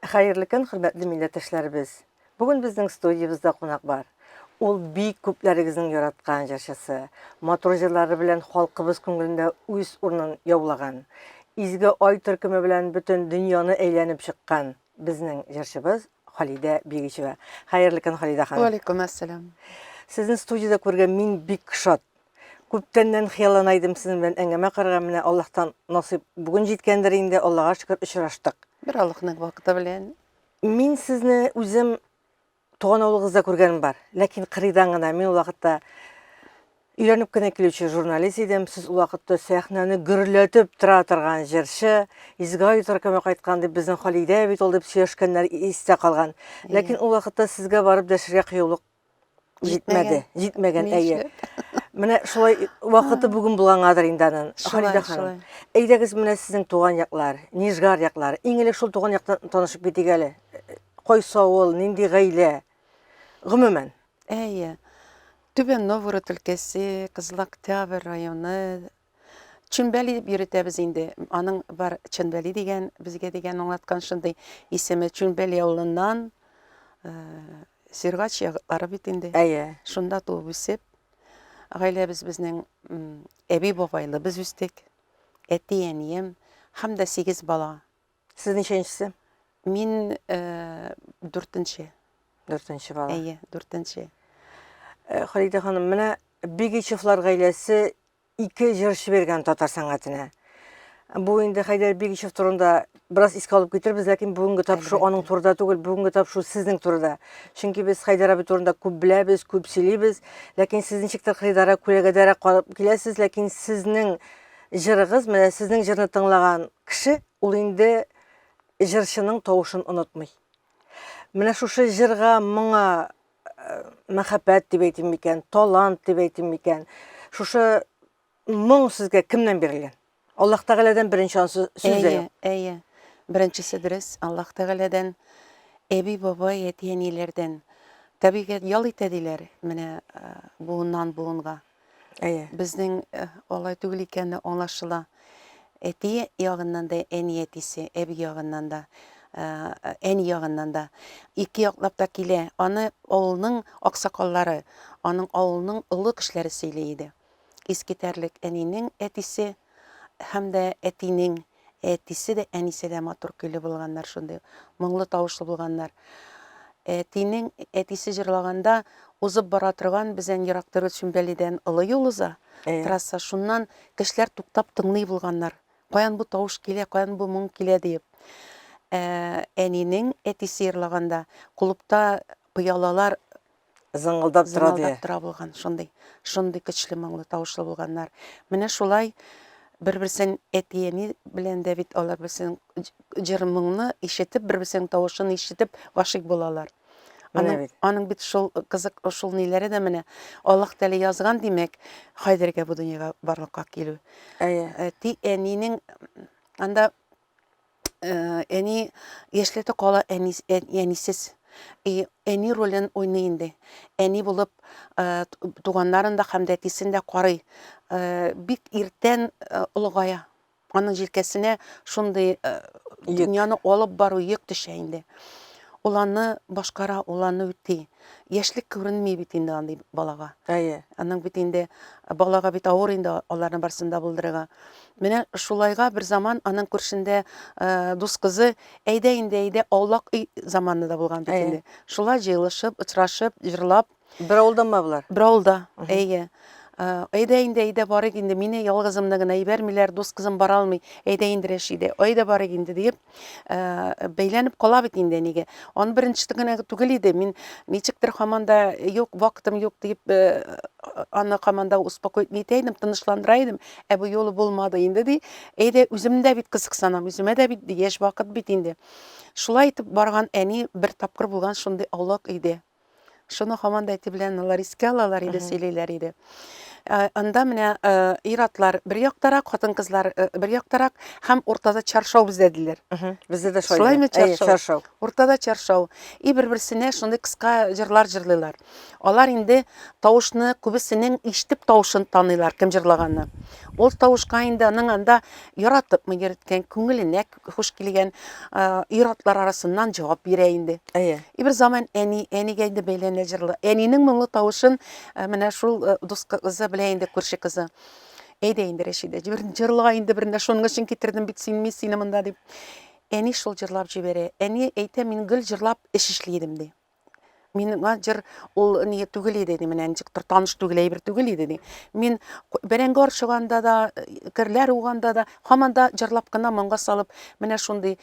Хәерле көн, хөрмәтле милләттәшләребез! Бүген безнең студиябездә кунак бар. Ул бик күпләрегезнең яраткан җырчысы, матур җырлары белән халкыбыз күңелендә үз урынын яулаган, Изге Ай төркеме белән бөтен дөньяны әйләнеп чыккан безнең җырчыбыз Халидә Бигичева. Хәерле көн, Халидә ханым. Валикум әссәлам. Сезне студиядә күргән мин бик шат. Күптәннән хыяллана идем сезнең белән әңгәмә корырга. Менә Аллаһтан насыйп бүген җиткәндер инде, Аллага шөкер, очраштык. Бер Аллаһның вакыты белән. Мин сезне үзем туган авылыгызда күргәнем бар. Ләкин кырыйдан гына. Мин ул вакытта өйрәнеп кенә килүче журналист идем. Сез ул вакытта сәхнәне гөрләтеп тора торган җырчы, Изге ай төркеме кайткан дип, безнең Халидә бит ул дип сөйләшкәннәр истә калган. Ләкин ул вакытта сезгә барып дәшергә кыюлык җитмәде. Җитмәгән, әйе. Менә шулай вакыты бүген булгангадыр инде аның. Халидә ханым. Әйдәгез менә сезнең туган яклар, Нижгар яклары. Иң элек шул туган яктан танышып китик әле. Кайсы авыл, нинди гаилә? Гомумән. Әйе. Түбән Новгород өлкәсе, Кызыл Октябрь районы, Чүнбәли дип йөретәбез инде. Аның бар Чөнбәли дигән, безгә дигән аңлаткан шундый исеме Чүнбәли авылыннан э, Сергач яклары бит инде. Әйе. Шунда туып үсеп, гаиләбез безнең әби бабайлы без үстек. Әти, әнием һәм дә сигез бала. Сез ничәнчесе? Мин э, дүртенче. Дүртенче бала. Әйе, дүртенче. Э, Халидә ханым, менә Бигичевлар гаиләсе ике җырчы биргән татар сәнгатенә. Бу инде Хәйдәр Бигичев турында бераз искә алып китербез, ләкин бүгенге тапшыру аның турында түгел, бүгенге тапшыру сезнең турында. Чөнки без Хәйдәр абый турында күп беләбез, күп сөйлибез, ләкин сез ничектер кырыйдарак, күләгәдәрәк карап киләсез, ләкин сезнең җырыгыз, менә сезнең җырны тыңлаган кеше, ул инде җырчының тавышын онытмый. Менә шушы җырга, моңа э, мәхәббәт дип әйтим микән, талант дип әйтим микән, шушы моң сезгә кемнән бирелгән? Аллаһ Тәгаләдән беренче ансы сүз дә юк. Әйе, әйе. Беренчесе дөрес, Аллаһ Тәгаләдән, әби, бабай, әти-әниләрдән. Табигать ял итә диләр, менә э, буыннан буынга. Әйе. Безнең э, алай түгел икәне аңлашыла. Әти ягыннан да, әни әтисе, әби ягыннан да, э, әни ягыннан да. Ике яклап та килә. Аны авылның аксакаллары, аның авылның олы кешеләре сөйли иде. Искитәрлек әнинең әтисе һәм дә әтинең Әтисе дә, әнисе дә матур көйле булганнар, шундый моңлы тавышлы булганнар. Әтинең әтисе җырлаганда узып бара торган бездән ерак түгел Чүмбәлидән олы юл уза, трасса. Шуннан кешеләр туктап тыңлый булганнар. Каян бу тавыш килә, каян бу моң килә диеп. Ә, әнинең әтисе җырлаганда клубта пыялалар Зыңгылдап тора ди. Зыңгылдап тора булган, шундый, шундый көчле моңлы тавышлы булганнар. Менә шулай бер-берсен әти-әни белән дә бит алар берсенең җыр моңны ишетеп, бер-берсенең тавышын ишетеп гашыйк булалар. Аның, бит. аның бит шул кызык, шул ниләре дә менә Аллаһ Тәгалә язган, димәк, Хайдәргә бу дөньяга барлыкка килү. Әйе. Әти әнинең анда Э, әни яшьләтә кала әни, әнисез. И әни ролен уйный инде. Әни булып э, туганнарын да һәм дә әтисен дә карый. Э, бик иртән олыгая. Аның җилкәсенә шундый дөньяны алып бару йөк төшә инде. Ул аны башкара, ул аны үти. Яшьлек күренми бит инде андый балага. Әйе. Аның бит инде балага бит авыр инде аларның барысын да булдырырга. Менә шулайга бер заман аның күршендә э, дус кызы, әйдә инде, әйдә, аулак өй заманы да булган бит инде. Шулай җыелышып, очрашып, җырлап. Бер авылданмы болар? Бер авылда, әйе. Э, әйдә инде, әйдә барыйк инде, мине ялгызымны гына ибәрмиләр, дус кызым бара алмый, әйдә инде Рәшидә, әйдә барыйк инде диеп, э, бәйләнеп кала бит инде әнигә. Аны беренче генә түгел иде, мин ничектер һаман да юк, вакытым юк диеп, э, аны һаман да успокоить итә идем, тынычландыра идем, ә бу юлы булмады инде ди. Әйдә, үзем дә бит кызыксынам, үземә дә бит яшь вакыт бит инде. Шулай итеп барган әни бер тапкыр булган шундый аулак өйдә. Шуны һаман да әти белән алар искә алалар иде, сөйлиләр иде. Анда менә ир-атлар бер яктарак, хатын-кызлар бер яктарак һәм уртада чаршау безләделәр. Бездә дә шулай. Шулаймы чаршау? Чаршау. Уртада чаршау. И бер-берсенә шундый кыска җырлар җырлыйлар. Алар инде тавышны күбесенең ишетеп тавышын таныйлар, кем җырлаганны. Ул тавышка инде аның анда яратыпмы йөрткән, күңеленә хуш килгән ир-атлар арасыннан җавап бирә инде. Әйе. И бер заман әни, әнигә инде бәйләнә җырлы. Әнинең моңлы тавышын менә шул дус кызы белә инде, күрше кызы. Әйдә инде, Рәшидә, җырла инде берендә, шуның өчен китердем бит син, мин сине монда дип. Әни шул җырлап җибәрә. Әни әйтә, мин гел җырлап эш эшли идем ди. Миңа җыр ул ни түгел иде, ди, менә ничектер таныш түгел әйбер түгел иде, ди. Мин бәрәңге арчыганда да, керләр уганда да, һаман да җырлап кына моңга салып, менә шундый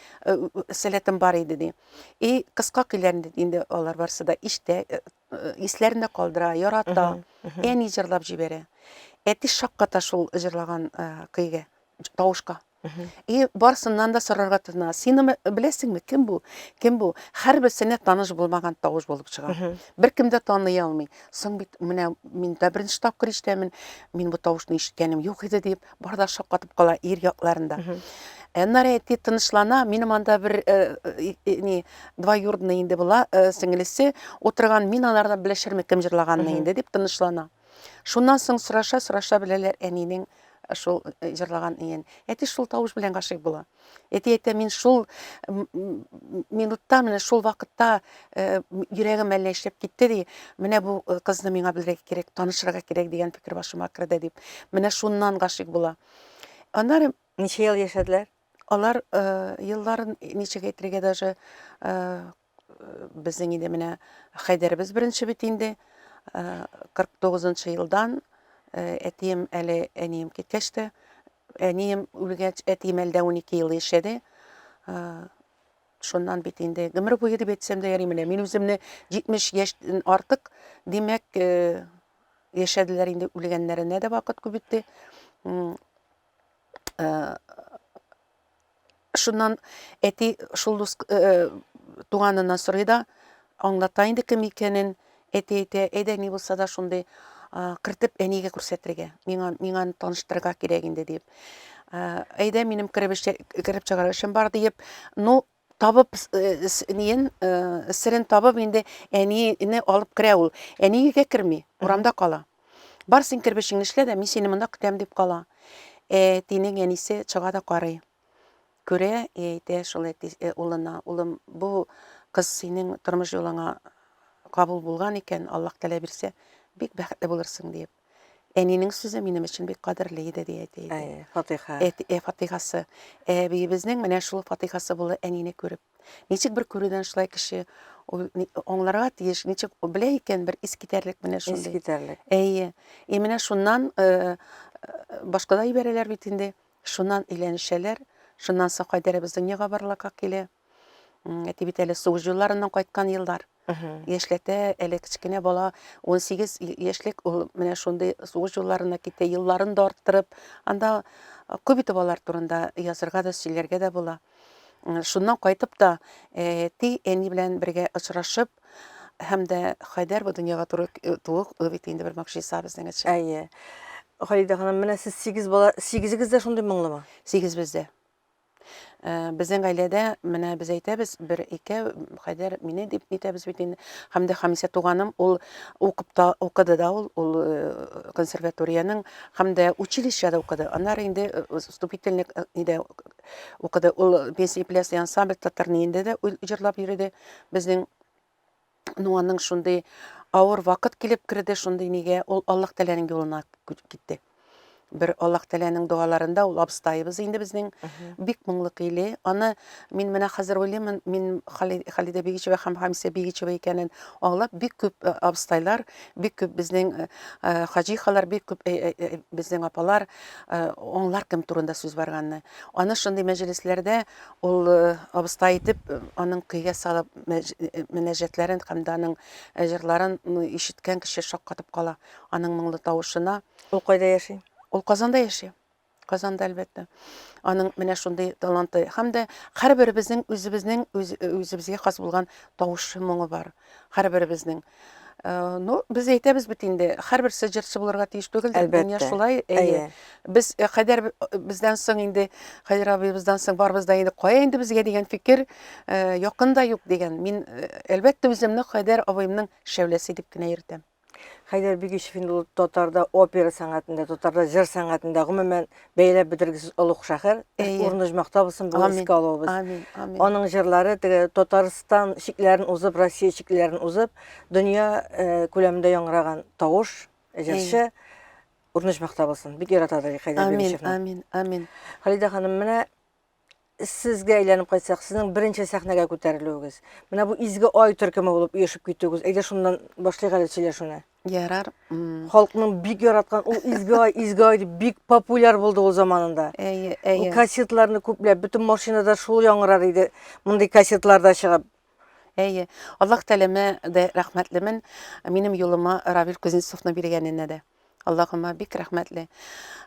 сәләтем бар иде, ди. И кыска көйләрне инде алар барысы да ишетә, исләрендә калдыра, ярата. Әни җырлап җибәрә. Әти шакката шул җырлаган көйгә, тавышка. И барсыннан да сорарга тотына. Син беләсеңме, кем бу? Кем бу? Һәрберсенә таныш булмаган тавыш булып чыга. Беркем дә таный алмый. Соң бит менә мин дә беренче тапкыр ишетәмен. Мин бу тавышны ишеткәнем юк иде дип, бар да шаккатып кала ир якларында. Аннары әти тынычлана, минем анда бер э, э, э, ни двоюродный инде була, сеңлесе утырган, мин алардан белешермен кем җырлаганны инде дип тынычлана. Шуннан соң сораша-сораша беләләр әнинең шул җырлаган иен. Әти шул тавыш белән гашыйк була. Әти әйтә, мин шул минутта, менә шул вакытта йөрәгем әллә эшләп китте ди. Менә бу кызны миңа белергә кирәк, танышырга кирәк дигән фикер башыма керде дип. Менә шуннан гашыйк була. Аннары ничә ел яшәделәр? Алар елларын ничек әйтергә даже Безнең инде менә Хәйдәребез беренче бит инде. 49 нчы елдан әтием әле әнием киткәч тә, әнием үлгәч, әтием әле дә 12 ел яшәде. Шуннан бит инде гомер буе дип әйтсәм дә ярый менә. Мин үземне 70 яшьтән артык, димәк, яшәделәр инде үлгәннәренә дә вакыт күп итте. Шуннан әти шул дус э, туганыннан сорый да, аңлата инде кем икәнен. Әти әйтә, әйдә ни булса да шундый кертеп әнигә күрсәтергә, миңа миңа таныштырырга кирәк инде дип. Әйдә минем кереп кереп чыгар эшем бар диеп, ну табып ниен серен табып инде әнине алып керә ул. Әни өйгә керми, урамда кала. Бар син кереп эшеңне эшлә дә, мин сине монда көтәм дип кала. Әтинең әнисе чыга да карый. Күрә, әйтә шул әти улына, улым, бу кыз синең тормыш юлыңа кабул булган икән, Аллаһ Тәгалә бирсә, бик бәхетле булырсың диеп. Әнинең сүзе минем өчен бик кадерле иде, ди әти. Әй, фатиха. Әти, ә, фатихасы. Әбиебезнең менә шул фатихасы булды әнине күреп. Ничек бер күрүдән шулай кеше аңларга тиеш, ничек белә икән, бер искитәрлек менә шундый. Искитәрлек. Әйе. И менә шуннан э, э, башка да җибәрәләр бит инде. Шуннан өйләнешәләр. Шуннан соң Кайдәребез дөньяга барлыкка килә. Әти бит әле сугыш елларыннан кайткан еллар. Яшьләтә, әле кечкенә бала, 18 яшьлек, ул менә шундый сугыш елларына китә, елларын да арттырып, анда күп итеп алар турында язырга да, сөйләргә дә була. Шуннан кайтып та, әти, әни белән бергә очрашып, һәм дә Хәйдәр бу дөньяга туры тууы бит инде бер могҗиза безнең өчен. Әйе. Халидә ханым, менә сез 8 бала, сигезегез дә шундый моңлымы? Сигезебез дә. Э, безнең гаиләдә менә без әйтәбез бер икәү Хәйдәр мине дип нитәбез бит инде һәм дә Хамисә туганым ул укып та укыды да ул ул э, консерваториянең һәм дә училищеда укыды аннары инде э, вступительный нидә укыды ул песни пляс ансамбль татар ниендә дә җырлап йөрде безнең Ну, аның шундый авыр вакыт килеп керде, шундый нигә ул Аллаһ Тәгаләнең юлына китте. Бер Аллаһ Тәгаләнең догаларында ул абыстаебыз инде безнең бик моңлы көйле. Аны мин менә хәзер уйлыймын, мин Халидә Бигичева һәм Хамисә Бигичева икәнен аңлап, бик күп э, абыстайлар, бик күп безнең э, э, хаҗихалар, бик күп безнең апалар аңлар кем турында сүз барганны. Аны шундый мәҗлесләрдә Ул абыстай итеп, аның көйгә салып мөнәҗәтләрен һәм дә аның җырларын ишеткән кеше шаккатып кала аның моңлы тавышына. Ул кайда яши? Ул Казанда яши. Казанда, әлбәттә. Аның менә шундый таланты. Һәм дә һәрберебезнең үзебезнең үз, үзебезгә хас булган тавышы, моңы бар. Һәрберебезнең. Э, ну, без әйтәбез бит инде, һәрберсе җырчы булырга тиеш түгелдер. Дөнья Әлбәттә. шулай, әйе. Әйе. Без э, Хәйдәр э, бездән соң инде, Хәйдәр абыебыздан соң барыбыз да инде кая инде безгә дигән фикер якын да юк дигән. Мин, әлбәттә, үземне Хәйдәр абыемның шәүләсе дип кенә йөртәм. Хәйдәр Бигичев инде ул татарда опера сәнгатендә, татарда җыр сәнгатендә гомумән бәяләп бетергесез олуг шәһәр. Әйе. Урыны оҗмахта булсын бүген Амин. искә алуыбыз. Амин, амин. Аның җырлары теге Татарстан чикләрен узып, Россия чикләрен узып, дөнья э, күләмендә яңгыраган тавыш, җырчы. Урыны оҗмахта булсын. Бик яратадыр Хәйдәр Амин, Бигичевны. амин, амин. Халидә ханым, менә Сезгә әйләнеп кайтсак, сезнең беренче сәхнәгә күтәрелүегез, менә бу Изге Ай төркеме булып оешып китүегез, әйдә шуннан башлыйк әле сөйләшүне. Ярар. Халыкның бик яраткан ул Изге Ай, Изге Ай дип бик популяр булды ул заманында. Әйе, әйе. Ул кассетларны күпләп, бөтен машинада шул яңгырар иде, мондый кассетларда чыгып. Әйе. Аллаһ Тәгаләмә дә рәхмәтлемен, минем юлыма Равил Кузнецовны биргәненә дә. Аллаһыма бик рәхмәтле.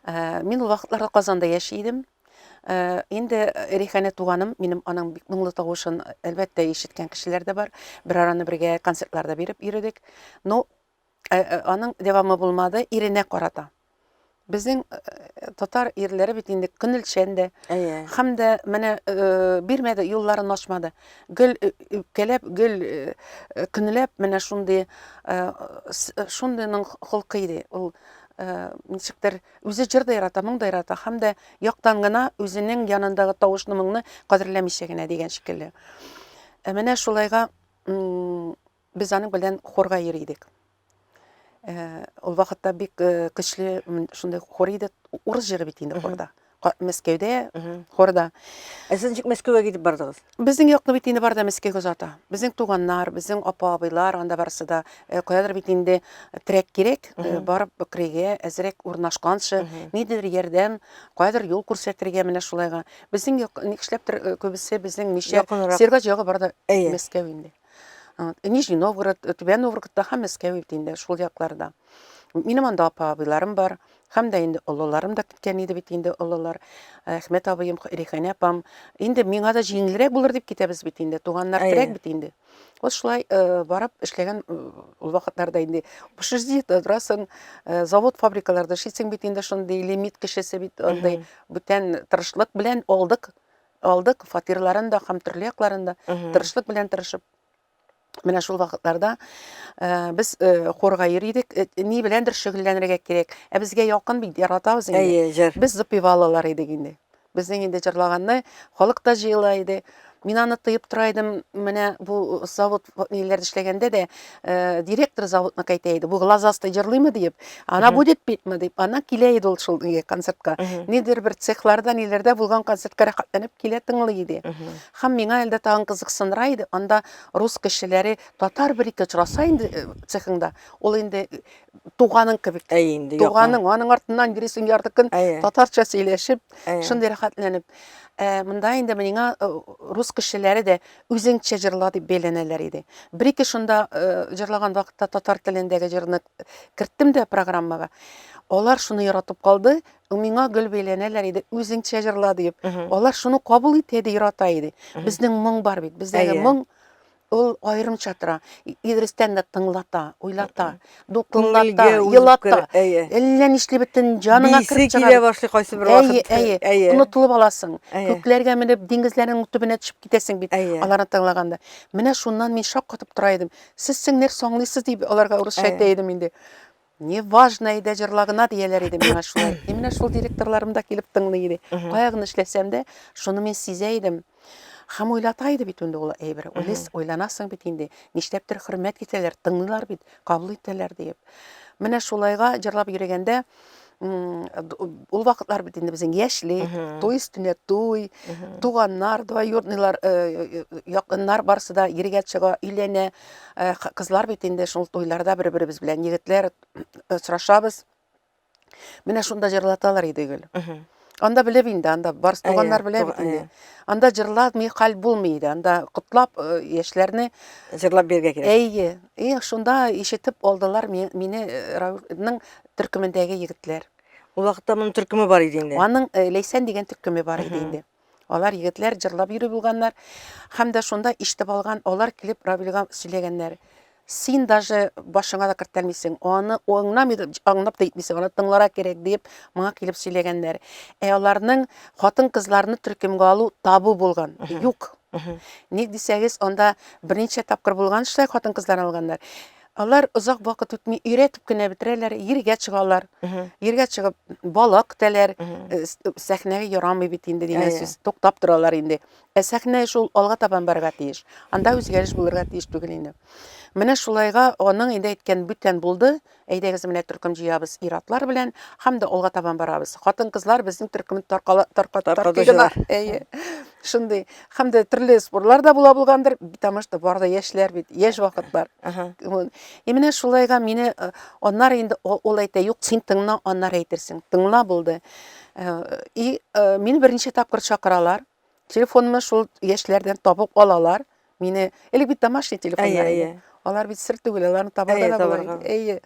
Э, мин ул вакытларда Казанда яши идем. Э, инде Рихәнә туганым, минем аның бик моңлы тавышын, әлбәттә, ишеткән кешеләр дә бар. Бер араны бергә концертлар да биреп йөрдек. Но э, аның дәвамы булмады иренә карата. Безнең татар ирләре бит инде көнелчән дә. Әйе. Һәм дә менә бирмәде, юлларын ачмады. Гел үпкәләп, гел көнләп менә шундый шундыйның холкы иде. Ул ничектер үзе җыр да ярата, моң да ярата һәм дә яктан гына үзенең янындагы тавышны, моңны кадерләмичә генә дигән шикелле. Ә менә шулайга без аның белән хорга йөри идек. Ул вакытта бик көчле шундый хор иде. Урыс җыры бит инде хорда. Мәскәүдә хорда. Ә сез ничек Мәскәүгә китеп бардыгыз? Безнең якны бит инде бар да Мәскәүгә озата. Безнең туганнар, безнең апа-абыйлар анда барысы да. Каядыр бит инде терәк кирәк, барып керергә, әзрәк урнашканчы, ниндидер ярдәм, каядыр юл күрсәтергә менә шулайга. Безнең як, нишләптер күбесе безнең Мишәр, Сергач ягы бар да Мәскәү инде. Нижний Новгород, Түбән Новгородта һәм Мәскәү бит инде шул якларда. Минем анда апа-абыйларым бар, һәм дә инде олыларым да киткән иде бит инде олылар. Әхмәт абыем, Рихәнә апам. Инде миңа да җиңелрәк булыр дип китәбез бит инде, туганнар терәк бит инде. Вот шулай барып эшләгән ул вакытларда инде общежитиедә торасың, завод, фабрикаларда эшлисең бит инде, шундый лимит кешесе бит, андый бүтән тырышлык белән алдык. Алдык фатирларын да һәм төрле якларын да тырышлык белән тырышып. Менә шул вакытларда э, без э, хорга йөри идек. Э, ни беләндер шөгыльләнергә кирәк. Ә безгә якын бит, яратабыз инде. Әйе, җыр. Без запевалалар идек инде. Безнең инде җырлаганны халык та җыела иде. Мин аны тыеп тора идем. Менә бу завод ниләрдә эшләгәндә дә э, директор заводныкы әйтә иде, бу глазастый җырлыймы диеп, она будет петьмы дип, ана килә иде ул шул нигә концертка. Нидер бер цехларда, ниләрдә булган концертка рәхәтләнеп килә, тыңлый иде. Һәм миңа әлдә тагын кызыксындыра иде, анда рус кешеләре, татар бер-ике очраса инде э, цехыңда, ул инде э, туганың кебек. Әй инде, Туганың, аның артыннан йөрисең ярты көн татарча сөйләшеп, шундый рәхәтләнеп. Ә, монда инде миңа рус кешеләре дә үзеңчә җырла дип бәйләнәләр иде. Бер-ике шунда җырлаган вакытта татар телендәге җырны керттем дә программага. Алар шуны яратып калды, миңа гел бәйләнәләр иде, үзеңчә җырла диеп. Алар шуны кабул итә иде, ярата иде. Безнең моң бар бит, бездәге моң ул аерымча тора. Идрестән дә тыңлата, уйлата, дулкынлата, елата. Әллә нишли бөтен җаныңа кереп чыга. Килә башлый кайсы бер вакыт. Әйе, әйе. Онытылып аласың. Күкләргә менеп, диңгезләрнең төбенә төшеп китәсең бит. Аларны тыңлаганда. Менә шуннан мин шаккатып тора идем. Сез сең нәрсә аңлыйсыз дип аларга урысча әйтә идем инде. Не важно, әйдә җырла гына дияләр иде миңа шулай. И менә шул директорларым да килеп тыңлый иде. Кая гына эшләсәм дә, шуны мин сизә идем. Һәм уйлата иде бит инде ул әйбер. Уйлыйс, уйланасың бит инде. Нишләптер хөрмәт итәләр, тыңлыйлар бит, кабул итәләр диеп. Менә шулайга җырлап йөрегәндә, ул вакытлар бит инде безнең яшьлек, туй өстенә туй, туганнар, двоюродныйлар, э, э, якыннар барысы да иргә чыга, өйләнә. Э, кызлар бит инде шул туйларда бер-беребез белән егетләр э, сорашабыз. Менә шунда җырлаталар иде гел. Анда белеп инде, анда барс туганнар белә бит инде. Анда җырламый хәл булмый иде. Анда котлап э, яшьләрне җырлап бирергә кирәк. Әйе. И шунда ишетеп алдылар мине Раилнең төркемендәге егетләр. Ул вакытта моның төркеме бар иде инде. Аның Ләйсән дигән төркеме бар иде инде. Алар егетләр җырлап йөри булганнар. Һәм дә шунда ишетеп алган, алар килеп Равилгә сөйләгәннәр. Син даже башыңа да кертәлмисең, аны аңламый да, аңлап та итмисең, аны тыңларга кирәк диеп, моңа килеп сөйләгәннәр. Ә аларның хатын-кызларны төркемгә алу табу булган. Юк. Ник дисәгез, анда берничә тапкыр булган шулай хатын-кызларны алганнар. Алар озак вакыт үтми, өйрәтеп кенә бетерәләр, ергә чыгалар. Ергә чыгып, бала көтәләр. Сәхнәгә ярамый бит инде дигән сүз. Туктап торалар инде. Ә сәхнә шул алга табан барырга тиеш. Анда үзгәреш булырга тиеш түгел инде. Менә шулайга аның инде әйткән бүтән булды. Әйдәгез менә төркем җыябыз ир-атлар белән һәм дә алга табан барабыз. Хатын-кызлар безнең төркемне таркала тарка таркый гына. Әйе. Шундый. Һәм дә төрле спорлар да була булгандыр. Потому что бар да яшьләр бит, яшь вакытлар. И менә шулайга мине э, аннары инде ул әйтә, юк, син тыңла, аннары әйтерсең. Тыңла булды. Э, и э, мине берничә тапкыр чакыралар. Телефонымны шул яшьләрдән табып алалар. Мине элек бит домашний телефоннар иде. Алар бит сер түгел, аларны табарга да була иде. Әйе.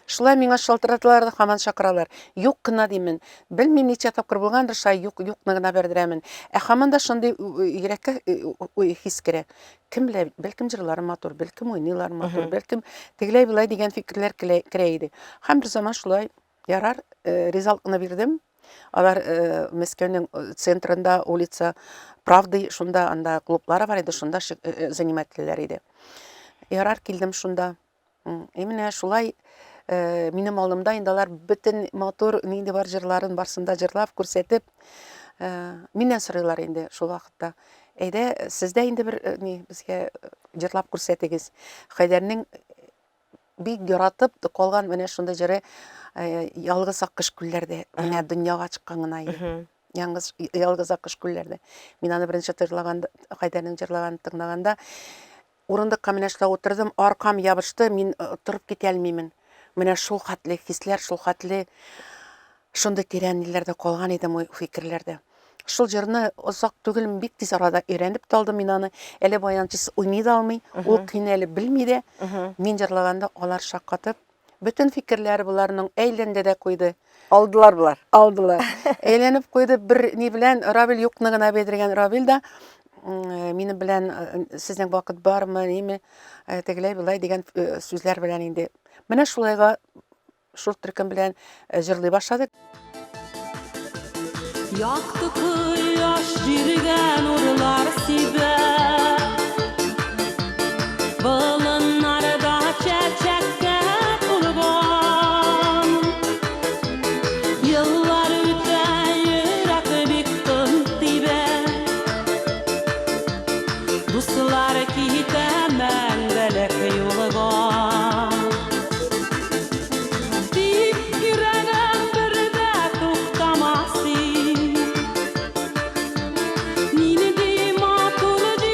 Шулай миңа шалтыраталар да һаман чакыралар. Юк кына димен. Белмим ничә тапкыр булгандыр, шулай юк, юкны гына бәрдерәмен. Ә һаман да шундый йөрәккә хис керә. Кем белә, бәлкем җырлары матур, бәлкем уйныйлар матур, бәлкем тегеләй-болай дигән фикерләр керә иде. Һәм бер заман шулай Ярар, ризалыкны бирдем. Алар Мәскәүнең центрында, улица Правды, шунда анда клублары бар иде, шунда занимать итәләр иде. Ярар, килдем шунда. И менә шулай минем алдымда инде алар бөтен матур нинди бар җырларын барсын да җырлап, күрсәтеп, миннән сорыйлар инде шул вакытта. Әйдә, сез дә инде бер ни безгә җырлап күрсәтегез. Хәйдәрнең бик яратып калган менә шундый җыры э, Ялгыз аккош күлләрдә. Менә дөньяга чыккан гына иде. Яңгыз ялгыз аккош күлләрдә. Мин аны беренче тыңлаганда, Хәйдәрнең җырлаганын тыңлаганда, урындыкка менә шулай утырдым, аркам ябышты, мин э, торып китә алмыймын. Менә шул хәтле хисләр, шул хәтле Шундый тирән ниләрдә калган идем уй фикерләрдә. Шул җырны озак түгел, бик тиз арада өйрәнеп тә алдым мин аны. Әле баянчысы уйный да алмый, ул көйне әле белми дә. Мин җырлаганда алар шаккатып, бөтен фикерләре боларның әйләнде дә куйды. Алдылар болар. Алдылар. Әйләнеп куйды бер ни белән, Равил юкны гына бедергән Равил дә минем белән сезнең вакыт бармы, ниме, тегеләй болай дигән сүзләр белән инде. Менә шулайга Шул төркем белән җырлый башладык. Якты кояш җиргә нурлар сибә. Болыннарда чәчәккә тулган. Еллар үтә, йөрәк бик тын тибә. Дуслар китә мәңгелек юлга. Тик йөрәгем бер дә туктамас ди. Нинди матур җир.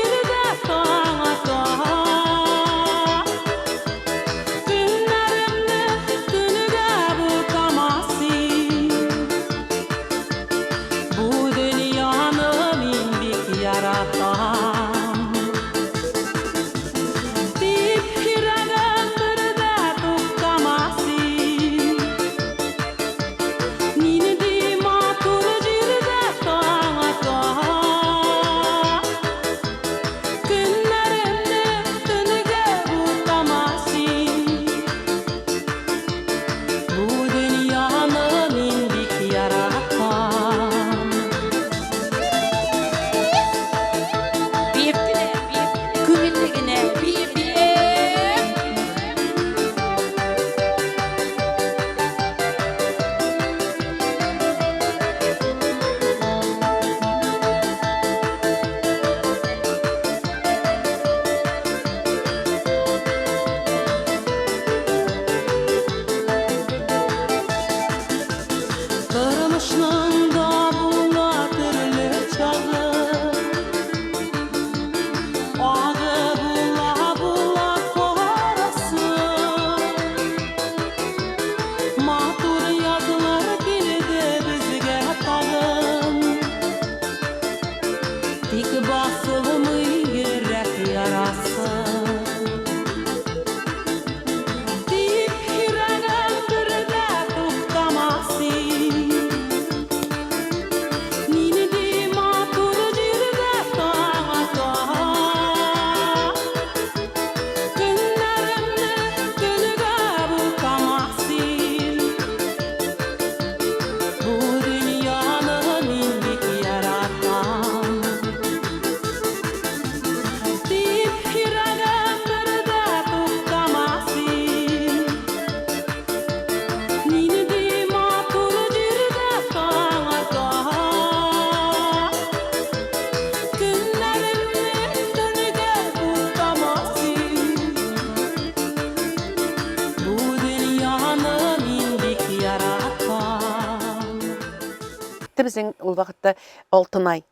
китте безнең ул вакытта Алтынай.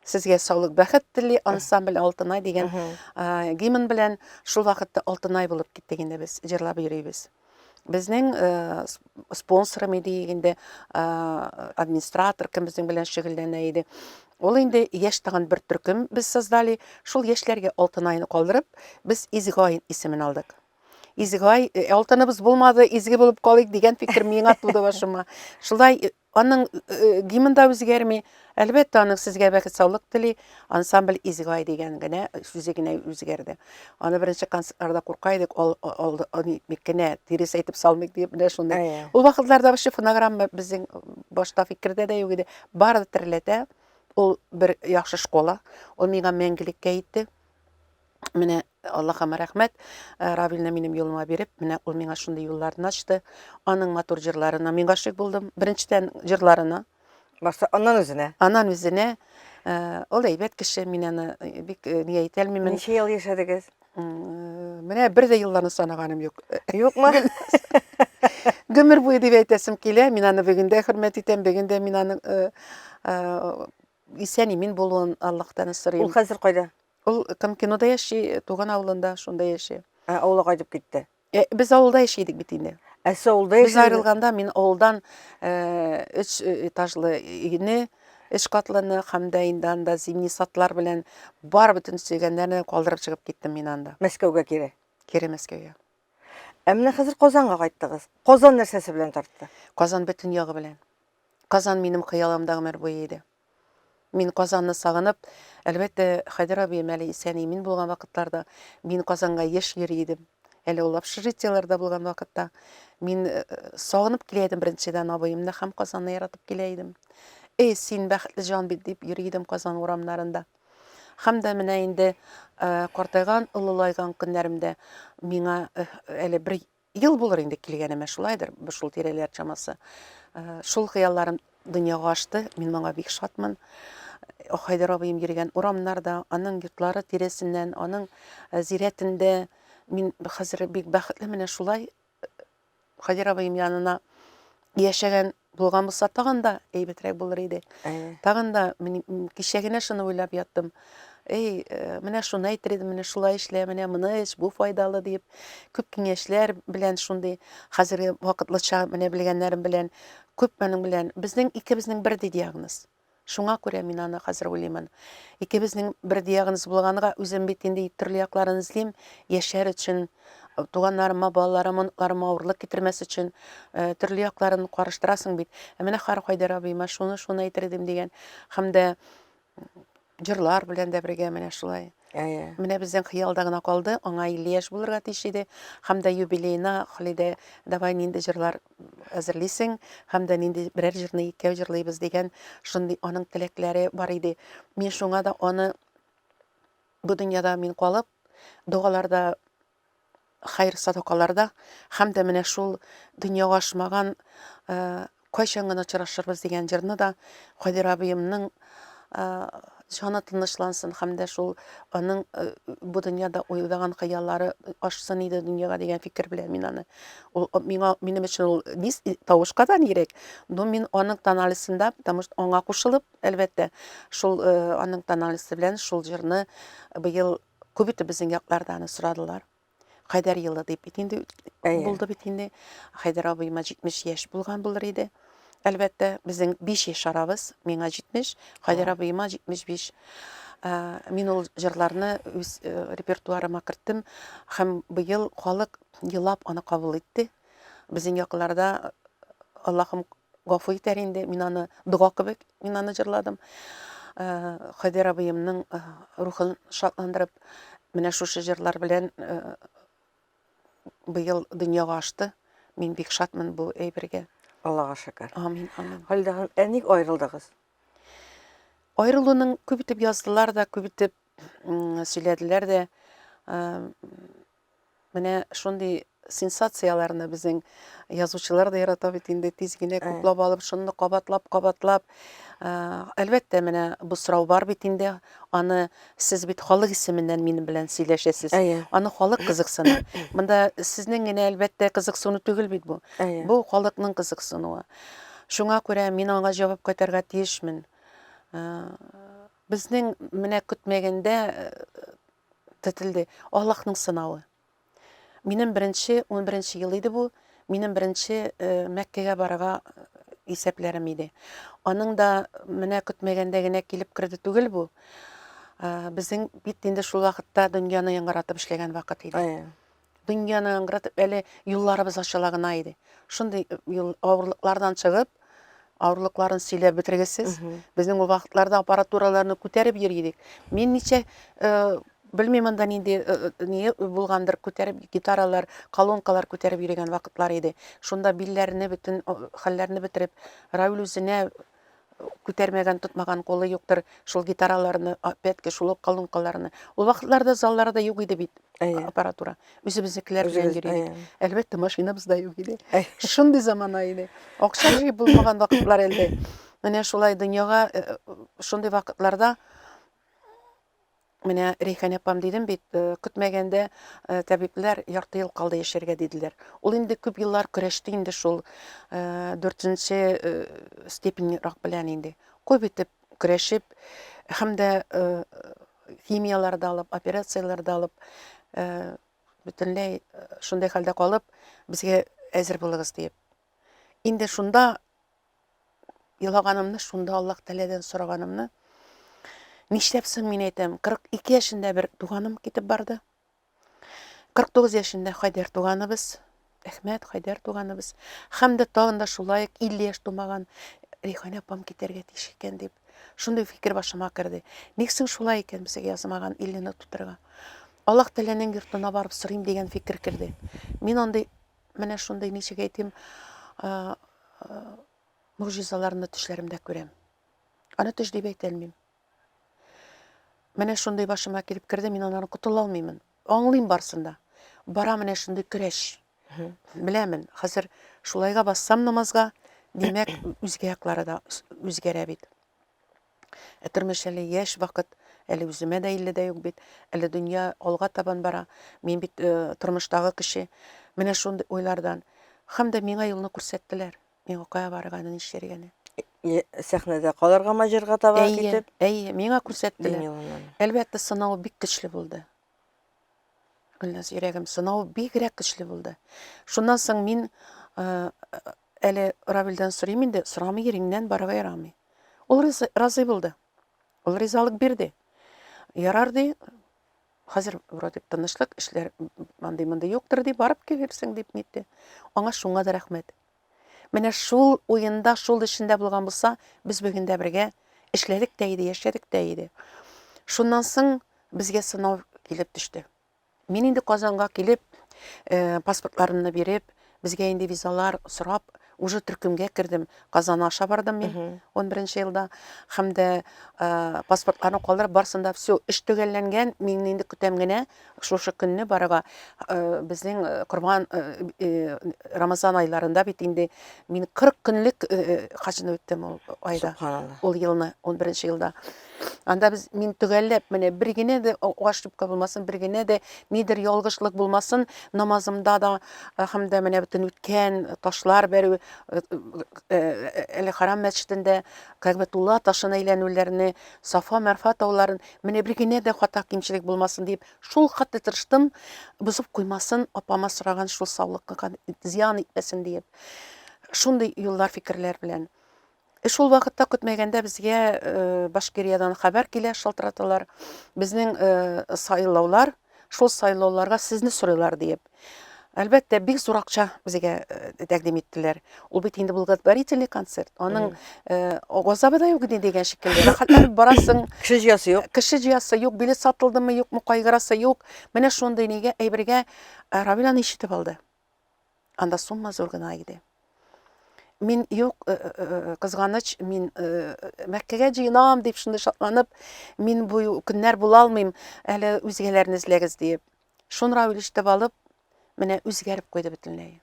Сезгә саулык, бәхет тели ансамбль Алтынай дигән гимн белән шул вакытта Алтынай булып киттек инде без, җырлап йөрибез. Безнең спонсорым иде инде, администратор кем безнең белән шөгыльләнә иде. Ул инде яшь тагын бер төркем без создали. Шул яшьләргә Алтынайны калдырып, без Изге Ай исемен алдык. Изге Ай, алтыныбыз булмады, изге булып калыйк дигән фикер миңа туды башыма. Шулай Аның гимн да үзгәрми. Әлбәттә, аның сезгә бәхет, саулык тели. Ансамбль Изге ай дигән генә сүзе генә үзгәрде. Аны беренче концертларда курка идек, ал, ал, ал, кенә тирес әйтеп салмыйк дип, менә шундый. Ул вакытларда вообще фонограмма безнең башта фикердә дә юк иде. Бары тереләтә. Ул бер яхшы школа. Ул миңа мәңгелеккә итте. Менә Аллаһыма рәхмәт, э, Равилне минем юлыма биреп, менә ул миңа шундый юлларны ачты. Аның матур җырларына мин гашыйк булдым. Беренчедән җырларына. Башта аннан үзенә. Аннан үзенә. Э, ул әйбәт кеше, мин аны э, бик ни әйтә алмыйм. Ничә ел яшәдегез? Менә бер дә елларны санаганым юк. Юкмы? Гомер буе дип әйтәсем килә. Мин аны бүген дә хөрмәт итәм, бүген дә мин аны исән-имин булуын Аллаһтан сорыйм. Ул хәзер кайда? Ул Камкинода яши, туган авылында шунда яши. Ә, авылга кайтып китте. Э, без авылда яши идек бит инде. Ә сез авылда Без аерылганда мин авылдан э, өч этажлы өйне, өч катлыны һәм дә инде анда зимний садлар белән бар бөтен сөйгәннәрне калдырып чыгып киттем мин анда. Мәскәүгә кире. Кире Мәскәүгә. Ә менә хәзер Казанга кайттыгыз. Казан нәрсәсе белән тартты? Казан бөтен ягы белән. Казан минем хыялымда гомер буе иде. Мин Казанны сагынып, әлбәттә, Хәйдәр абыем әле исән-имин булган вакытларда мин Казанга еш йөри идем. Әле ул общежитиеләрдә булган вакытта мин э, сагынып килә идем беренчедән абыемны һәм Казанны яратып килә идем. Эй, син бәхетле җан бит дип йөри идем Казан урамнарында. Һәм дә менә инде э, картайган, олылайган көннәремдә миңа э, әле бер Ел булыр инде килгәнемә, шулайдыр, шул тирәләр чамасы. Э, шул хыялларым дөньяга ашты, мин моңа бик шатмын. Э, Хайдар абыем йөргән урамнарда, аның йортлары тирәсеннән, аның э, зирәтендә мин хәзер бик бәхетле менә шулай Хайдар абыем янына яшәгән булган булса тагын да әйбәтрәк булыр иде. Тагын да мин кичә генә шуны уйлап яттым. Эй, э, менә шуны әйтер идем, менә шулай эшлә, менә моны эч, бу файдалы дип, күп киңәшләр белән шундый хәзерге вакытлыча менә белгәннәрем белән, күп аның белән. Безнең икебезнең бердәй диагноз. Шуңа күрә мин аны хәзер уйлыймын. Икебезнең бер диагноз булганга, үзем бит инде төрле якларын эзлим, яшәр өчен, туганнарыма, балаларыма, оныкларыма авырлык китермәс өчен, э, төрле якларын караштырасың бит. Ә менә Хар Хайдар абыема шуны, шуны әйтер идем дигән. Һәм дә җырлар белән дә бергә менә шулай. Әйе. Менә безнең хыялда гына калды, аңа 50 яшь булырга тиеш иде. Һәм дә юбилеена Халидә, давай нинди җырлар әзерлисең, һәм дә нинди берәр җырны икәү җырлыйбыз дигән шундый аның теләкләре бар иде. Мин шуңа да аны бу дөньяда мин калып, догаларда хәер садакаларда һәм дә менә шул дөньяга ашмаган э, кайчан гына очрашырбыз дигән җырны да Кадир абыемның э, җаны тынычлансын һәм дә шул аның э, бу дөньяда уйлаган хыяллары ашсын иде дөньяга дигән фикер белән мин аны ул миңа минем өчен ул низ тавышка да нирәк но мин аның тональностенда потому что аңа кушылып әлбәттә шул аның тональности белән шул җырны быел Күп итеп безнең якларда аны сорадылар. Хәйдәр елы дип бит инде булды бит инде. Хәйдәр абыема 70 яшь булган булыр иде. Әлбәттә, безнең 5 яшь арабыз, миңа 70, Хәйдәр абыема 75. Мин ул җырларны үз э, репертуарыма керттем һәм быел халык елап аны кабул итте. Безнең якларда Аллаһым гафу итәр инде, мин аны дога кебек мин аны җырладым. Э, Хәдир абыемның э, рухын шатландырып, менә шушы җырлар белән э, быел дөньяга ашты. Мин бик шатмын бу әйбергә. Аллага шөкер. Амин, амин. Халидә ханым, ә ник аерылдыгыз? Аерылуның күп итеп яздылар да, күп итеп сөйләделәр дә. Менә шундый сенсацияләрне безнең язучылар да ярата бит инде, тиз генә күпләп алып, шуны кабатлап, кабатлап. Әлбәттә, менә бу сорау бар бит инде. Аны сез бит халык исеменнән минем белән сөйләшәсез. Аны халык кызыксына. Монда сезнең генә әлбәттә кызыксыну түгел бит бу. Бу халыкның кызыксынуы. Шуңа күрә мин аңа җавап кайтарырга тиешмен. Безнең менә көтмәгәндә тетелде. Аллаһның сынавы. Минем беренче, 11 ел иде бу, минем беренче Мәккәгә барырга исәпләрем иде. Аның да менә көтмәгәндә генә килеп керде түгел бу. Безнең бит инде шул вакытта дөньяны яңгыратып эшләгән вакыт иде. Дөньяны яңгыратып әле юлларыбыз ачыла гына иде. Шундый юл авырлыклардан чыгып, авырлыкларын сөйләп бетергесез. Безнең ул вакытларда аппаратураларны күтәреп йөри идек. Мин ничә белмим анда нинди ни булгандыр, күтәреп гитаралар, колонкалар күтәреп йөрегән вакытлар иде. Шунда билләрне бөтен хәлләрне бетереп, Равил үзенә күтәрмәгән, тотмаган кулы юктыр шул гитараларны, опять-таки шул ук колонкаларны. Ул вакытларда залларда юк иде бит аппаратура. Үзебезнекеләр белән йөри идек. Әлбәттә, машинабыз да юк иде. Шундый замана иде. Акча җыеп булмаган вакытлар әле. Менә шулай дөньяга шундый вакытларда Менә Рәйхан апам дидем бит, э, көтмәгәндә э, табибләр ярты ел калды яшәргә диделәр. Ул инде күп еллар көрәште инде шул э, дүртенче степень рак белән инде. Күп итеп көрәшеп һәм дә химияләр дә алып, операцияләр дә алып, бөтенләй шундый хәлдә калып, безгә әзер булыгыз диеп. Инде шунда елаганымны, шунда Аллаһ Тәгаләдән сораганымны, нишләп соң мин әйтәм, 42 яшендә бер туганым китеп барды. 49 яшендә Хайдәр туганыбыз, Әхмәт Хайдәр туганыбыз. Һәм дә тагын да шулай ук 50 яшь тумаган Риханә апам китәргә тиеш икән дип. Шундый фикер башыма керде. Ник соң шулай икән безгә язмаган 50-не тутырырга? Аллаһ Тәгаләнең йортына барып сорыйм дигән фикер керде. Мин андый менә шундый ничек әйтим, могҗизаларны төшләремдә күрәм. Аны төш дип әйтә алмыйм. Менә шундый башыма килеп керде, мин аннан котыла алмыймын. Аңлыйм барсын да. Бара менә шундый көрәш. Беләмен, хәзер шулайга бассам намазга, димәк, үзгә яклары да үзгәрә бит. Ә тормыш әле яшь вакыт, әле үземә дә 50 дә юк бит, әле дөнья алга табан бара. Мин бит э, тормыштагы кеше. Менә шундый уйлардан. Һәм дә миңа юлны күрсәттеләр. Миңа кая барырганы, нишләргәне. Сәхнәдә калыргамы җырга таба китеп? Әйе, миңа күрсәттеләр. Әлбәттә, сынау бик көчле булды. Гөлназ, йөрәгем, сынау бигрәк көчле булды. Шуннан соң мин э, әле Равилдән сорыйм инде, сорамый иреңнән барырга ярамый. Ул разый булды. Ул ризалык бирде. Ярар ди, хәзер вроде тынычлык, эшләр андый-мондый юктыр ди, барып килерсең дип нитте. Аңа шуңа да рәхмәт. Менә шул уенда, шул эшендә булган булса, без бүген дә бергә эшләдек тә иде, яшәдек тә иде. Шуннан соң безгә сынау килеп төште. Мин инде Казанга килеп, э, паспортларымны биреп, безгә инде визалар сорап, уже төркемгә кердем. Казан аша бардым мин 11 елда. Һәм дә э, паспортларны калдырып, барсын да все, эш төгәлләнгән, мин инде көтәм генә шушы көнне барырга. Э, безнең э, Корбан э, э, Рамазан айларында бит инде мин 40 көнлек э, хаҗны үттем ул айда. Ул елны, 11 елда. Анда без мин төгәлләп менә бер генә дә ошибка булмасын, бер генә дә нидер ялгышлык булмасын, намазымда да һәм дә менә бөтен үткән ташлар бәрү, әле Харам мәчетендә Кәгъбәтулла ташын әйләнүләрне, Сафа, Мәрфа тауларын, менә бер генә дә хата кимчелек булмасын дип, шул хәтле тырыштым, бозып куймасын, апама сораган шул саулыкка зыян итмәсен диеп. Шундый юллар, фикерләр белән. Э, шул вакытта көтмәгәндә безгә э, Башкириядан хәбәр килә, шалтыраталар. Безнең э, сайлаулар, шул сайлауларга сезне сорыйлар диеп. Әлбәттә, бик зур акча безгә тәкъдим иттеләр. Ул бит инде благотворительный концерт. Аның газабы да юк иде дигән шикелле. Рәхәтләнеп барасың. Кеше җыясы юк. Кеше җыясы юк, билет сатылдымы, юкмы, кайгырасы юк. Менә шундый нигә әйбергә Равил аны ишетеп алды. Анда сумма зур гына иде. Мин юк, э, э, э, кызганыч, мин Мәккәгә җыенам дип шундый шатланып, мин бу көннәр була алмыйм, әле үзгәләрне эзләгез диеп. Шуны Равил ишетеп алып, менә үзгәреп куйды бөтенләй.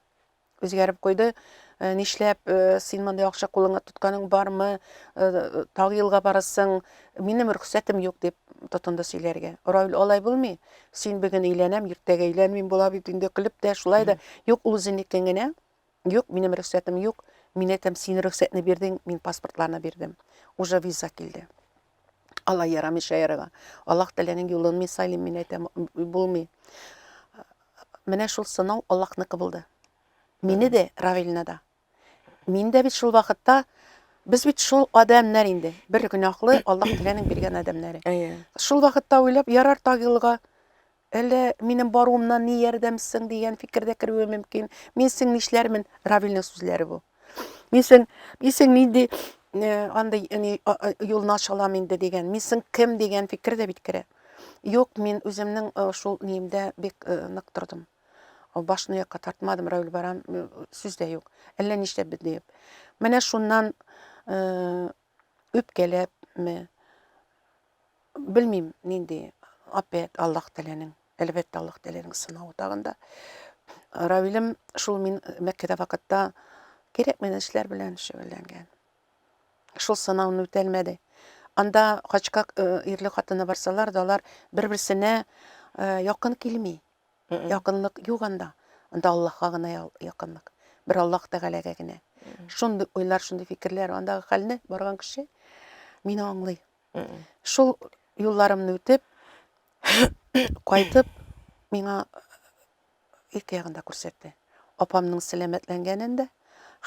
Үзгәреп куйды. Нишләп син мондый акча кулыңа тотканың бармы? Тагы елга барасың, минем рөхсәтем юк дип тотынды сөйләргә. Равил алай булмый. Син бүген өйләнәм, иртәгә өйләнмим була бит инде, көлеп тә, шулай да. Юк, ул үзенекен генә. Юк, минем рөхсәтем юк. Мин әйтәм, син рөхсәтне бирдең, мин паспортларны бирдем. Уже виза килде. Алай ярамый шаярырга. Аллаһ Тәгаләнең юлын мин сайлыйм, мин әйтәм, булмый. Менә шул сынау Аллаһныкы булды. Мине дә, Равилне да. Мин дә бит шул вакытта без бит шул адәмнәр инде. Бер гөнаһлы Аллаһ Тәгаләнең биргән адәмнәре. Әйе. Шул вакытта уйлап, ярар Тагилга, әллә минем баруымнан ни ярдәм соң дигән фикер дә керүе мөмкин. Мин соң нишләрмен? Равилнең сүзләре бу. Мин соң, мин соң нинди э, андый ни, юлны ача алам инде дигән. Мин соң кем дигән фикер дә бит керә. Юк, мин үземнең э, шул ниемдә бик э, нык тордым. Башны якка тартмадым, Равил барам, сүз дә юк. Әллә нишләп бит диеп. Менә шуннан үпкәләпме, белмим нинди, опять Аллаһ Тәгаләнең, әлбәттә, Аллаһ Тәгаләнең сынавы тагын да. Равилем шул мин Мәккәдә вакытта кирәкмәгән эшләр белән шөгыльләнгән. Шул сынауны үтәлмәде. Анда хаҗка ирле хатыны барсалар да, алар бер-берсенә якын килми. Якынлык юк анда. Анда Аллаһка гына якынлык. Бер Аллаһ Тәгаләгә генә. Шундый уйлар, шундый фикерләр, андагы хәлне барган кеше мине аңлый. Шул юлларымны үтеп, кайтып, миңа ике ягын да күрсәтте. Апамның сәламәтләнгәнен дә,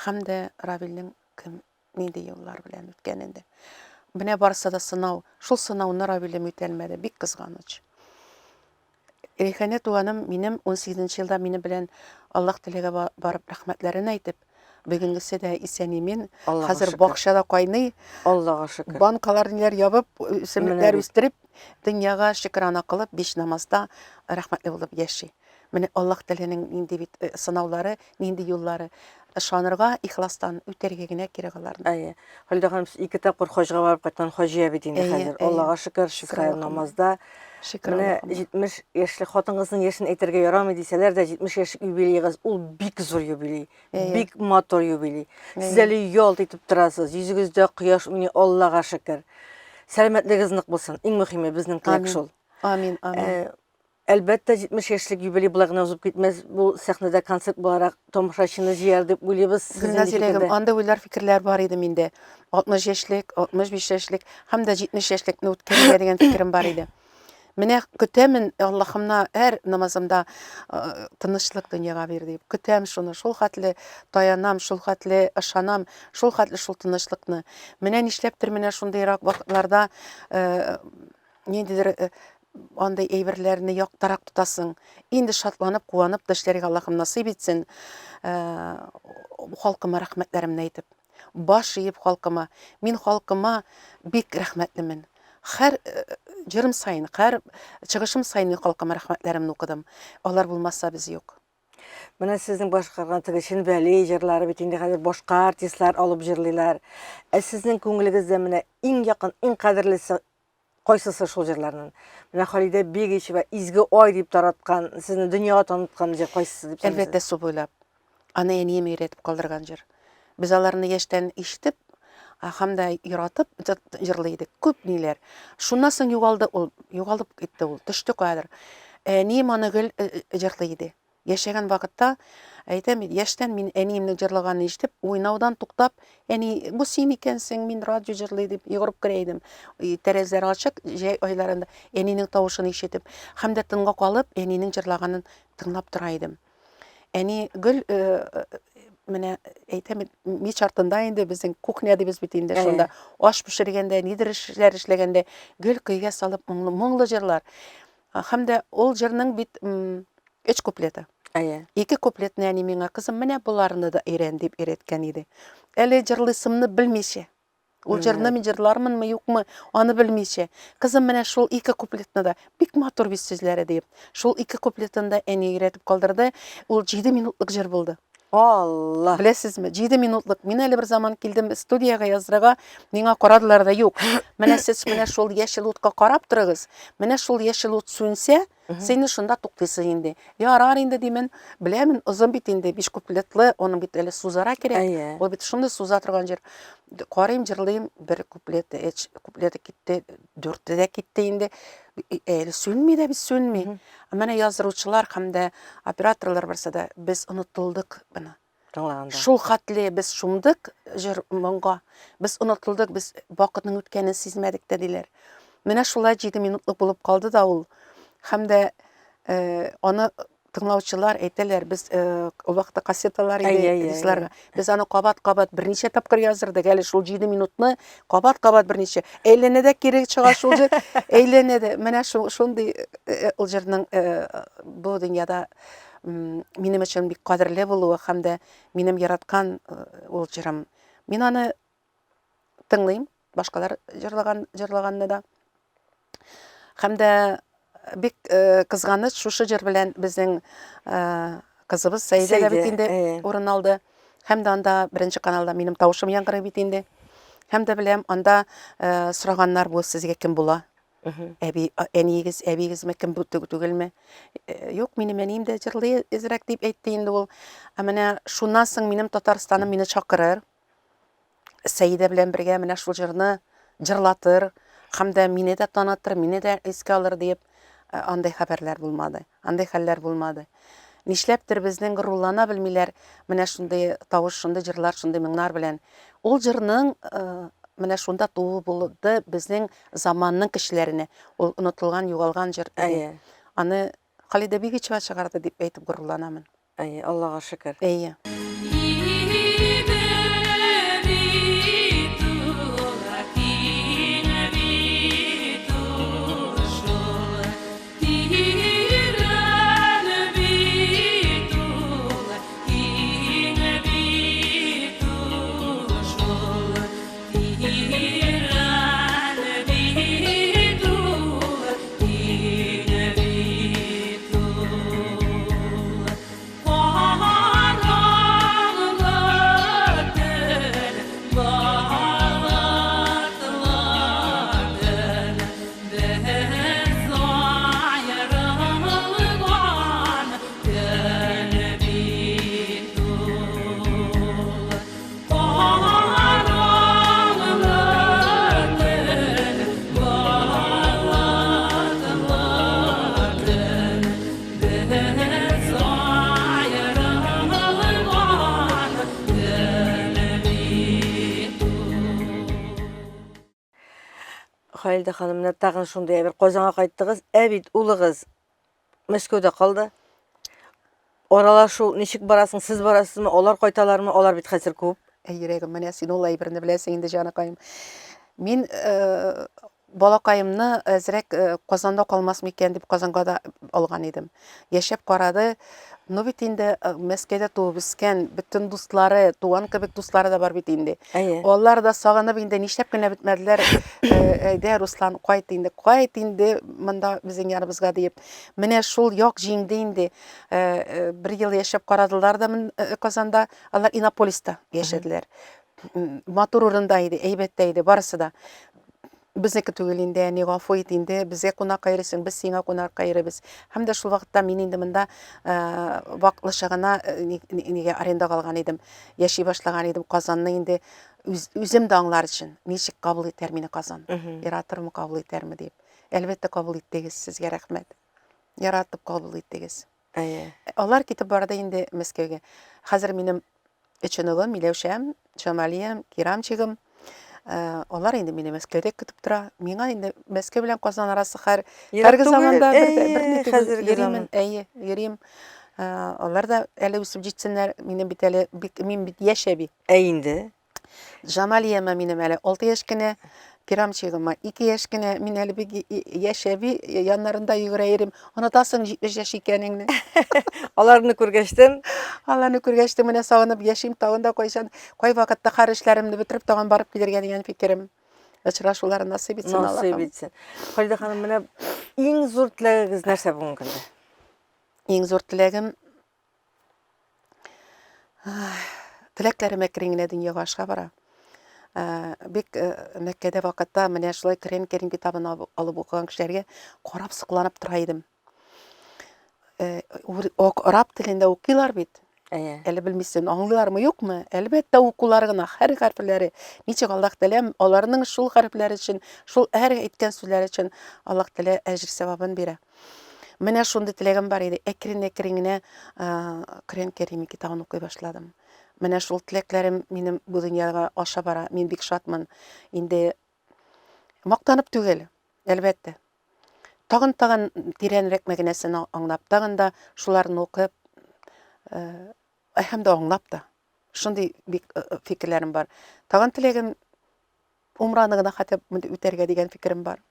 һәм дә Равилнең кем нинди юллар белән үткәнен дә. Менә барысы да сынау. Шул сынауны Равилем үтәлмәде, бик кызганыч. Рәйханә туганым минем 18 елда минем белән Аллаһ теләгә барып рәхмәтләрен әйтеп, бүгенгесе дә исән-имин. Хәзер бакчада кайный. Аллага шөкер. Банкалар ниләр ябып, үсемлекләр үстереп, дөньяга шөкрана кылып, биш намазда рәхмәтле булып яши. Менә Аллаһ Тәгаләнең нинди бит э, сынаулары, нинди юллары. Ышанырга, ихластан үтәргә генә кирәк аларны. Әйе. Халидә ханым, сез ике тапкыр хаҗга барып кайткан хаҗия бит инде хәзер. Аллага шөкер, шөкер намазда. Шөкер Менә 70 яшьлек хатын-кызның яшен әйтергә ярамый дисәләр дә, 70 яшьлек юбилеегыз ул бик зур юбилей. Бик матур юбилей. Сез әле ялт итеп торасыз, йөзегездә кояш уйный, Аллага шөкер. Сәламәтлегегез нык булсын. Иң мөһиме безнең теләк шул. Амин, амин. Э, Әлбәттә, 70 яшьлек юбилей болай гына узып китмәс. Бу сәхнәдә концерт буларак тамашачыны җыяр дип уйлыйбыз. Гөлназ йөрәгем, андый уйлар, фикерләр бар иде миндә. 60 яшьлек, 65 яшьлек һәм дә 70 яшьлекне үткәрергә дигән фикерем бар иде. Менә көтәмен Аллаһымна һәр намазымда э, тынычлык дөньяга бир дип. Көтәм шуны, шул хәтле таянам, шул хәтле ышанам, шул хәтле шул тынычлыкны. Менә нишләптер менә шундыйрак вакытларда э, ниндидер э, андый әйберләрне яктарак тотасың. Инде шатланып, куанып та эшләргә Аллаһым насыйп итсен. Э, халкыма рәхмәтләремне әйтеп, баш иеп халкыма. Мин халкыма бик рәхмәтлемен. Һәр э, җырым саен, һәр чыгышым саен мин халкыма рәхмәтләремне укыдым. Алар булмаса без юк. Менә сезнең башкарган теге Чынбәли җырлары бит инде хәзер башка артистлар алып җырлыйлар. Ә сезнең күңелегездә менә иң якын, иң кадерлесе кайсысы шул җырларның? Менә Халидә Бегичева Изге ай дип тараткан, сезне дөньяга таныткан җыр кайсысы дип саныйсыз? Әлбәттә, су буйлап. Аны әнием өйрәтеп калдырган җыр. Без аларны яшьтән ишетеп, һәм дә яратып җырлый идек. Күп ниләр. Шуннан соң югалды ул, югалып китте ул, төште каядыр. Әнием аны гел э, э, җырлый иде. Яшәгән вакытта, әйтәм бит, яшьтән мин әниемнең җырлаганын ишетеп, уйнаудан туктап, әни, бу син икәнсең, мин радио җырлый дип йөгереп керә идем. Тәрәзәләр ачык, җәй айларында әнинең тавышын ишетеп, һәм дә тынга калып, әнинең җырлаганын тыңлап тора идем. Әни гел э, э, менә әйтәм бит, мич артында инде безнең кухня дибез бит инде шунда аш пешергәндә, нидер эшләр эшләгәндә гел көйгә салып моңлы, моңлы җырлар. Һәм дә ул җырның бит өч куплеты. Әйе. Ике куплетны әни миңа, кызым, менә боларны да өйрән дип өйрәткән иде. Әле җырлыйсымны белмичә. Ул җырны мин җырлармынмы, юкмы, аны белмичә. Кызым, менә шул ике куплетны да, бик матур бит сүзләре диеп. Шул ике куплетын да әни өйрәтеп калдырды. Ул 7 минутлык җыр булды. Алла! Беләсезме, 7 минутлык. Мин әле бер заман килдем студиягә яздырырга, миңа карадылар да, юк. Менә сез менә шул яшел утка карап торыгыз. Менә шул яшел ут сүнсә, син шунда туктыйсың инде. Ярар инде димен. Беләмен, озын бит инде, 5 куплетлы, аның бит әле сузара кирәк. Ул бит шундый суза торган җыр. Карыйм, җырлыйм, бер куплеты, өч куплеты китте, дүрте дә китте инде. Әле сүнми дә бит, сүнми. Менә яздыручылар һәм дә операторлар барса да, без онытылдык моны. Тыңлаганда. Шул хәтле без шумдык җыр моңга. Без онытылдык, без вакытның үткәнен сизмәдек тә диләр. Менә шулай 7 минутлык булып калды да ул. Һәм дә э, аны тыңлаучылар әйтәләр, без э, ул вакытта кассеталар иде дискларга. Без аны кабат-кабат берничә тапкыр яздырдык. Әле шул 7 минутны кабат-кабат берничә. Әйләнә дә кире чыга шул җыр. Әйләнә дә. Менә шул шундый э, ул җырның бу дөньяда минем өчен бик кадерле булуы һәм дә минем яраткан ул җырым. Мин аны тыңлыйм, башкалар җырлаган җырлаганны да. Һәм дә бик кызганыч шушы җыр белән безнең кызыбыз Сәйдә дә бит инде урын алды. Һәм дә анда беренче каналда минем тавышым яңгырый бит инде. Һәм дә беләм, анда сораганнар бу сезгә кем була? Әби, әниегез, әбиегезме, кем бу түгелме? Юк, минем әнием дә җырлый әзрәк дип әйтте инде ул. Ә менә шуннан соң минем Татарстаным мине чакырыр. Сәидә белән бергә менә шул җырны җырлатыр һәм дә мине дә танытыр, мине дә искә алыр диеп, андый хәбәрләр булмады, андый хәлләр булмады. Нишләптер безнең горурлана белмиләр менә шундый тавыш, шундый җырлар, шундый моңнар белән. Ул җырның менә шунда тууы булды безнең заманның кешеләренә. Ул онытылган, югалган җыр иде. Аны Халидә Бигичева чыгарды дип әйтеп горурланамын. Әйе, Аллага шөкер. Әйе. Халидә ханым, менә тагын шундый әйбер. Казанга кайттыгыз, ә бит улыгыз Мәскәүдә калды. Аралашу ничек барасың? Сез барасызмы? Алар кайталармы? Алар бит хәзер күп. Әй, йөрәгем, менә син ул әйберне беләсең инде, җаныкаем. Мин э, балакаемны әзрәк э, Казанда калмас микән дип Казанга да алган идем. Яшәп карады. Ну бит инде э, Мәскәүдә туып үскән, бөтен дуслары, туган кебек дуслары да бар бит инде. Әйе. Алар да сагынып инде нишләп кенә бетмәделәр. Э, әйдә, Руслан, кайт инде, кайт инде монда безнең яныбызга диеп. Менә шул як җиңде инде. Э, бер ел яшәп карадылар да Казанда, алар Иннополиста яшәделәр. Матур урында иде, әйбәт тә иде, барысы да. Безнеке түгел инде, әни, гафу ит инде, безгә кунакка йөрисең, без сиңа кунакка йөрибез. Һәм дә шул вакытта мин инде монда вакытлыча гына нигә арендага алган идем, яши башлаган идем Казанны инде үзем дә аңлар өчен, ничек кабул итәр мине Казан, яратырмы, кабул итәрме дип. Әлбәттә, кабул иттегез, сезгә рәхмәт. Яратып кабул иттегез. Әйе. Алар китеп барды инде Мәскәүгә. Хәзер минем өч оныгым, Миләүшәм, Җамалиям, Кирамчигым. Э, алар инде мине Мәскәүдә көтеп тора. Миңа инде Мәскәү белән Казан арасы хәр хәрге заманда бер дә бер ни түгел. Йөримен, әйе, йөрим. Э, алар да әле үсеп җитсеннәр. Минем бит әле бик мин бит яшь әби. Ә инде Жамалияма минем әле 6 яшь кенә, Кирамчигыма 2 яшь кенә, мин әле бик яшь әби, яннарында йөгерә йөрим. Онытасың 70 яшь икәнеңне. Аларны күргәчтен? Аларны күргәчтен менә сагынып яшим, тагын да кайчан, кай вакытта хәр эшләремне бетереп, тагын барып килергә дигән фикерем. Очрашулар насыйп итсен Аллаһым. Насыйп итсен. Халидә ханым, менә иң зур теләгегез нәрсә бүгенге көндә? Иң зур теләгем Теләкләрем әкрен генә дөньяга аша бара. Бик Мәккәдә вакытта менә шулай Коръән Кәрим китабын алып укыган кешеләргә карап сокланып тора идем. Араб телендә укыйлар бит. Әйе. Әле белмисең, аңлыйлармы, юкмы? Әлбәттә, укулар гына, һәр хәрефләре. Ничек Аллаһ Тәгалә аларның шул хәрефләре өчен, шул һәр әйткән сүзләре өчен Аллаһ Тәгалә әҗер-сәвабын бирә. Менә шундый теләгем бар иде. Әкрен-әкрен генә Коръән Кәрим китабын укый башладым. Менә шул теләкләрем минем бу дөньяга аша бара. Мин бик шатмын. Инде мактанып түгел, әлбәттә. Тагын тагын тирәнрәк мәгънәсен аңлап, тагын да шуларны укып, э, һәм дә аңлап та. Шундый бик э, э, фикерләрем бар. Тагын теләгем умраны гына хотя бы үтәргә дигән фикерем бар.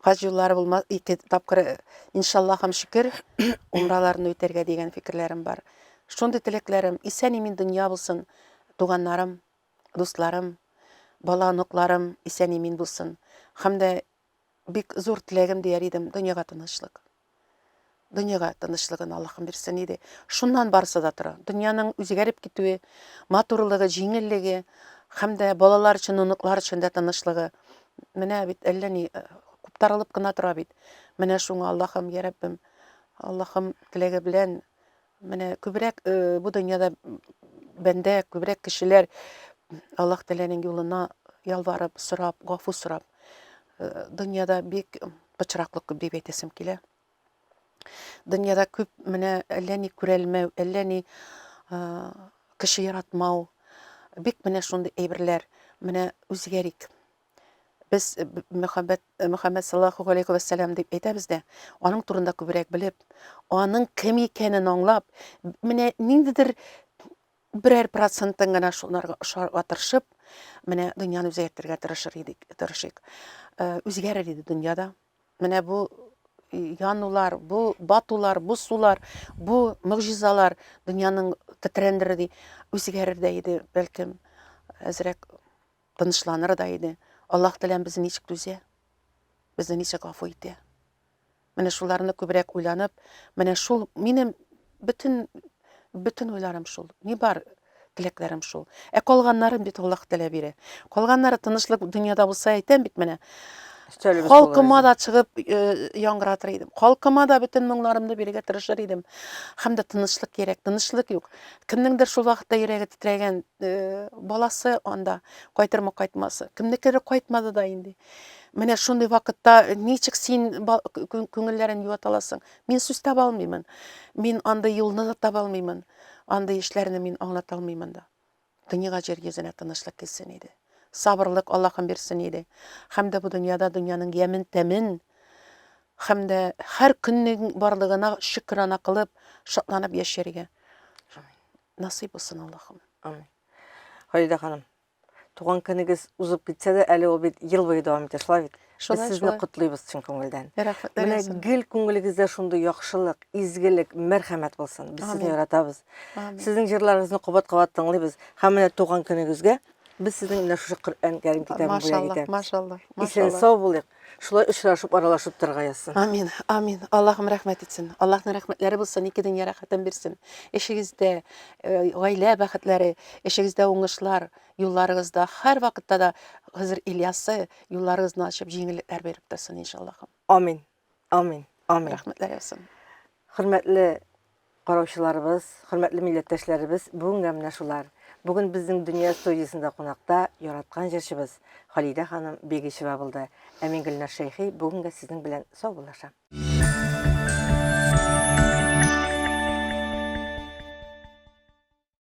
Хаҗ юллары булмас, ике тапкыр, иншаллаһ һәм шөкер, умраларны үтәргә дигән фикерләрем бар. Шундый теләкләрем, исән-имин дөнья булсын, туганнарым, дусларым, бала оныкларым исән-имин булсын. Һәм дә бик зур теләгем дияр идем, дөньяга тынычлык. Дөньяга тынычлыгын Аллаһым бирсен иде. Шуннан барысы да тора. Дөньяның үзгәреп китүе, матурлыгы, җиңеллеге һәм дә балалар өчен, оныклар өчен дә тынычлыгы. Менә бит әллә ни э, куптарылып кына тора бит. Менә шуңа Аллаһым, я Раббым, Аллаһым теләге белән менә күбрәк э, бу дөньяда бәндә, күбрәк кешеләр Аллаһ Тәгаләнең юлына ялварып, сорап, гафу сорап, э, дөньяда бик пычраклык күп дип әйтәсем килә. Дөньяда күп менә әллә ни күрәлмәү, әллә ни кеше яратмау, бик менә шундый әйберләр. Менә үзгәрик. Без Мөхәммәд Мөхәммәд саллаллаху алейхи ва сәлам дип әйтәбез дә, аның турында күбрәк белеп, аның кем икәнен аңлап, менә ниндидер берәр процентын гына шуларга ошарга тырышып, менә дөньяны үзгәртергә тырышыр идек, тырышыйк. Э, үзгәрер иде дөньяда. Менә бу янулар, бу батулар, бу сулар, бу могҗизалар дөньяның тетрәндерер ди, үзгәрер дә иде, бәлкем, әзрәк тынычланыр да иде. Аллаһ Тәгалә безне ничек түзә? Безне ничек гафу итә? Менә шуларны күбрәк уйланып, менә шул минем бөтен бөтен уйларым шул. Ни бар теләкләрем шул. Ә калганнарын бит Аллаһ Тәгалә бирә. Калганнары тынычлык дөньяда булса әйтәм бит менә. Халкыма да чыгып э, яңгыратыр идем. Халкыма да бөтен моңнарымны бирергә тырышыр идем. Һәм дә тынычлык кирәк, тынычлык юк. Кемнеңдер шул вакытта йөрәге тетрәгән, э, баласы анда кайтырмы кайтмасы. Кемнекедер кайтмады да инде. Менә шундый вакытта ничек син күңелләрен юата аласың? Мин сүз таба алмыймын. Мин андый юлны да таба алмыймын. Андый эшләрне мин аңлата алмыймын да. Дөньяга җир йөзенә тынычлык килсен иде. Сабырлык Аллаһым бирсен иде. Һәм дә бу дөньяда дөньяның ямен, тәмен һәм дә һәр көннең барлыгына шөкрана кылып, шатланып яшәргә насыйп булсын Аллаһым. Амин. Халидә ханым, туган көнегез узып китсә дә, әле ул бит ел буе дәвам итә, шулай бит? Шулай, Без сезне шулай. котлыйбыз чын күңелдән. Рәхмәт. Менә гел күңелегездә шундый яхшылык, изгелек, мәрхәмәт булсын. Без сезне яратабыз. Амин. Сезнең җырларыгызны кабат-кабат тыңлыйбыз. Һәм менә туган көнегезгә без сезнең менә шушы Коръән Кәрим китабын бүләк итәбез. Машалла, машалла. Исән сау булыйк. Шулай очрашып, аралашып торырга язсын. Амин, амин. Аллаһым рәхмәт итсен. Аллаһның рәхмәтләре булсын, ике дөнья рәхәтен бирсен. Эшегездә э, гаилә бәхетләре, эшегездә уңышлар, юлларыгызда һәрвакытта да Хызыр Ильясы юлларыгызны ачып, җиңеллекләр биреп торсын, иншаллаһым. Амин. Амин. Амин. Рәхмәтләр яусын. Хөрмәтле караучыларыбыз, хөрмәтле милләттәшләребез, бүгенгә менә шулар. Бүген безнең Дөнья студиясендә кунакта яраткан җырчыбыз Халидә ханым Бегичева булды. Ә мин Гөлнар Шәйхи бүгенгә сезнең белән саубуллашам.